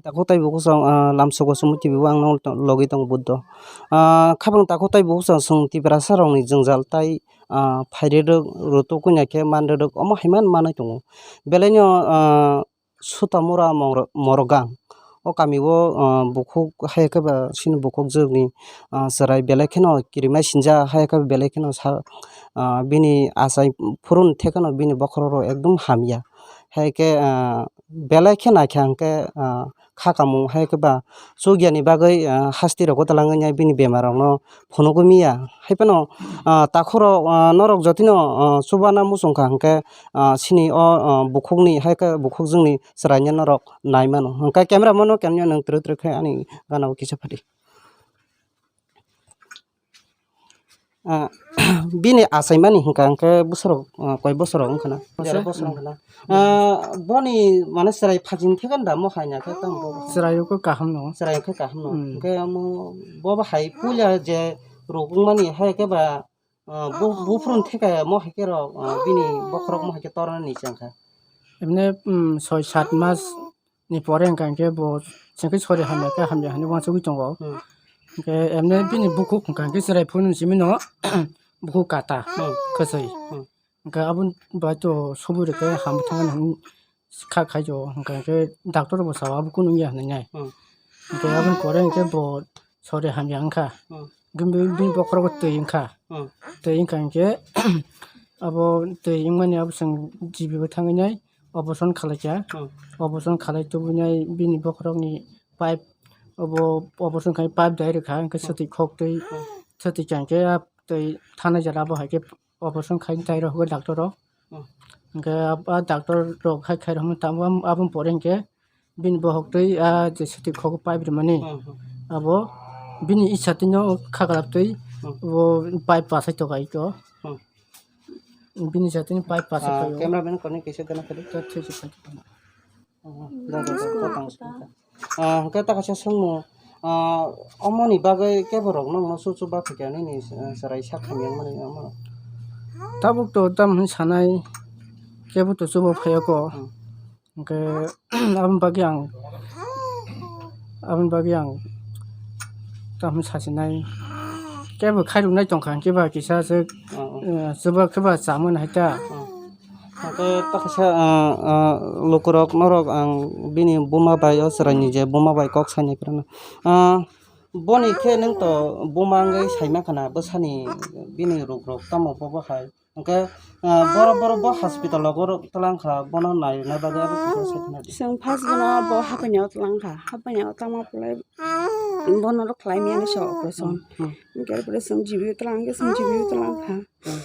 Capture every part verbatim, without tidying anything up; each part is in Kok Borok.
takhuk tai bukhuk chwng, ah, lamsogo chumui twibo ang no logwi tongo Buddho. Ah, khabang takhuk tai bukhuk chwng chwng Tiprasa rokni jwngjal tai, ah, phairwrwk, rwtwk wngya khe manrwrwk omo hai man manwi tongo. Belai no, ah, Sutamura Moro-, Morogang. O kami o, ah, bukhuk hai khe ba chini bukhuk jwkni, ah, chwrai belai kheno kirimai sinjak hai khe belai kheno sa, ah, bini achai phuruni thekeno bini bokhorok rok ekdom hamya. Hai khe, ah, belai khe naikha hwnkhe, ah, kha kamung hai khe ba chukya ni bagwi, ah, hasti rogo twlang wngya bini bemar rok no phunugwi manya. Hai phano, ah, takhuk rok, ah, norok jotino, ah, chubana muchung kha hwnkhe, ah, chini o, ah, bukhuk ni hai khe bukhuk jwkni chwrai no norok nai mano. Hwnkhe camera mano kemya nwng twrwk twrwk khe ani gana o kisa phadi. Ah, bini achaimani hwnkha hwnkhe bwswrok, ah, koi bosor wngkha na? Jera bosor wngkha na? Ah, boni mane chwrai phajin thekhan da mo hai na khe tamo bo? Chwrai o khe kaham no. Chwrai o khe kaham no. Hmm. Hwnkhe amo bo bo hai puila je rok wngmani hai khe ba, ah, bu-, buphuruni theka mo hai khe rok, ah, bini bokhorok mo hai khe torna ni chang kha. Emne, um, soi sat mas ni pore hwnkha hwnkhe bo chwngkhe sori hamya khe hamya hinwi uansugwi tongo. Hmm. Hwnkhe emne bini bukhuk hwnkha hwnkhe chwrai phuru ni simi no bukhuk kata, hmm, khwchwi. Hmm. Hwnkhe aboni bai to subui rwkhe hamwi thangmani hinwi kha khaio, hwnkha hwnkhe doctor bo sao abo kunu wngya hinwi nai. Hmm. Hwnkhe aboni pore hwnkhe bo sori hamya wngkha. Hmm. Hwnkhe bini bokhorogo twi wngkha. Hmm. Twi wngkha hwnkhe abo twi wngmani abo chwng G B o thangwi nai operation khalaikha. Hmm. Operation khalai tubunai bini bokhorokni pipe obo operation khai pipe dai rwkha, hwnkhe, hmm, swtwi khoktwi, hmm, swtwi kha hwnkhe ah twi thanai jora abo hai khe operation khai tai rw hwnkhe doctor rok. Hmm. Hwnkhe ah, ah doctor rok hai khai rw hwnkhe tamo aboni pore hwnkhe bini bohok twi ah je swtwi khok pipe rwmani, hmm, hmm, abo bini isa twino khaklap twi, hmm, bo pipe pasai tokai to. Hmm. Bini jatini pipe pasai, ah, paio. Camera man koni kaisa gana khadi. Tok thwi se paio. Oh, da, da, da, da, tang se. Ah, hwnkhe ta kaisa swngmung. Ah, omoni bagwi kebo rok nokno chuchu ba phikya nini, ah, chwrai sak hamya mani omo. Tabuk to tam hwn sanai kebo to chubo phaiya ko. Hmm. Hwnkhe, aboni bagwi ang, aboni bagwi ang tamo sasinai. Kebo khairoknai tongkha, hwnkhe ba kisa se, oh, oh, eh, chuba khe ba chamani hai ta. Oh. Hwnkhe ta kaisa, ah, ah, lukurok norok ang bini buma bai o chwraini je buma bai kok sainai phano. Ah, boni khe nwng to buma wngwi saima khana bwsani bini rugrok tamo bobo hai. Hwnkhe, ah, borok, borok bo hospital rogo twlang kha, bono naina bagwi abo kisa sai khna di. Chwng first bono bo hapaini o twlang kha, hapaini o twlangma pore bono rw khlai mani sa operation. Hmm, hmm. Hwnkhe pore chwng G B o twlang kha, chwng G B o twlang kha. Hmm.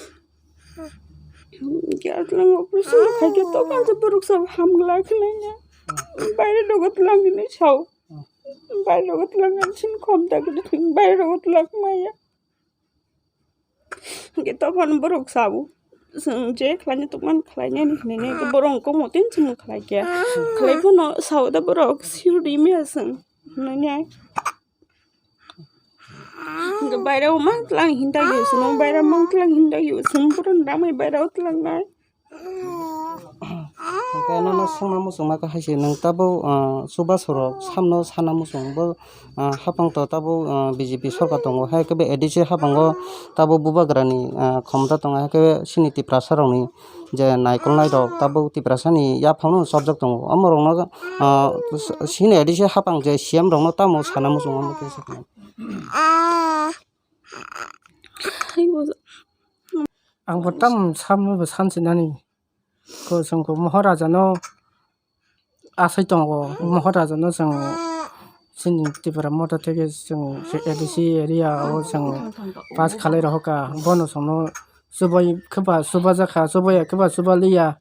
Hwnkhe o twlang operation khai khe tokon se borok sabo hamgwlak khlai ya. Hmm. Baire rogo twlang hinwi sao. Hmm. Baire rogo twlang hinwi sin khom da gede, baire rogo twlang maya. Hwnkhe tokon borok sabo, chwng je khlaina tongmani khlainani hinwi, hwnkhe borok wngkha motin chwng khlai khe. Khlai phano sao da borok sirdi maya chwng hinwi. Hwnkhe bairao mang tlang hinda yo chwng, bairao mang tlang hinda yo chwng, borok ramai bairao tlangnai. Hwnkhe nono swngna muchungma khe hai se nwng tabuk, ah, chubasu rok samno sana muchung bo, ah, hapang to tabuk, ah, B J P sorkar tongo, hai khe B A D C hapango tabuk bubagrani, ah, khomota tongo, hai khe chini Tiprasa rokni je naikolnai rok tabuk Tiprasani yaphangno chopjak tongo. Omo rokno, ah, chini A D C hapang je C M rokno tamo sana muchungo omo khe sakno. Ang bo tam samno bo sansinani. Ko chwng ko Moharaja no asai tongo. Moharaja no chwng chini Tipra Motha theke chwng A D C area o chwng pass khalai rohor kha. Bono chwngno chubai khe ba chubajakha, chubaya khe ba chubaliya.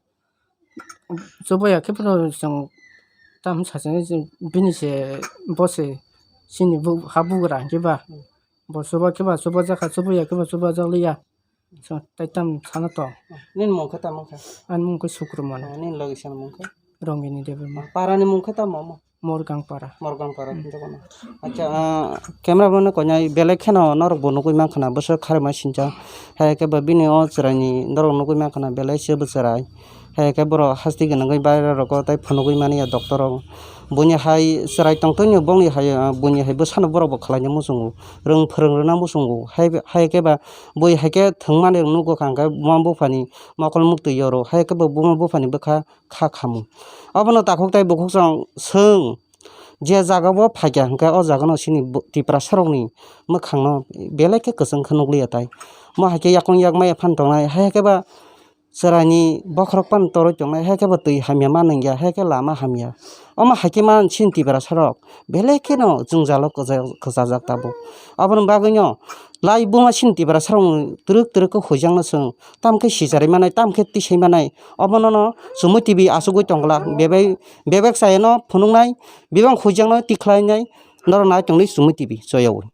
Chubaya khe phano chwng tamo sachini bini se bo se chini bu-, ha bugra hwnkhe ba. Bo chuba khe ba chubajakha, chubaya khe ba chubajakliya. Chwng tei tam sana tong. Nini mung khe tamo kha? Ani mung khe Sukrumani. Ah, nini logi sana mung khe? Rongini Debbarma. Parani mung khe tamo omo? Morgang para. Morgang para, hmm, hinwi kono. Acha, ah, camera mano koinai belai kheno norok bo nugui mankha na, bwswk kharima sincha. Hai khe bo bini o chwraini norok nugui mankha na belai se bo chwrai. Hai khe borok hasti gwnangwi baire rogo tei phunugui mani ya doctor rok. Buini hai chwrai tongtwino bongni hai, ah, buini hai bwsano borokbo khlaina muchungo, rwng phwrwng rwna muchungo. Hai, hai khe ba bui hai khe thwngmani nugo kha hwnkhe buma buphani mokol muktwi yoro, hai khe bo buma buphani bwkha kha khamu. Obono takhuk tei bukhuk chwng swng je jagao phaikha hwnkhe o jagano chini bo-, Tiprasarokni mwkhangno belai khe kwchwng khe nukliya tai. Mo hai khe yakung yak maya phan tongnai, hai khe ba chwraini bokhorok phano toroi tongnai, hai khe bo twi hamya ma nungya, hai khe lama hamya. Omo hai khe man chini Tiprasarok belai kheno jwngjalo kwcha-, kwchajak tabuk. Aboni bagwino lai buma chini Tiprasarokno twrwk twrwk khe huijakno chwng, tamo khe sicharwi manai, tamo khe tisai manai. Obono no Chumui T V achugwi tong glak, bebak, bebak chayano phunuknai, bebak huijakno tikhlainai, norok nai tongdi Chumui T V choyaui.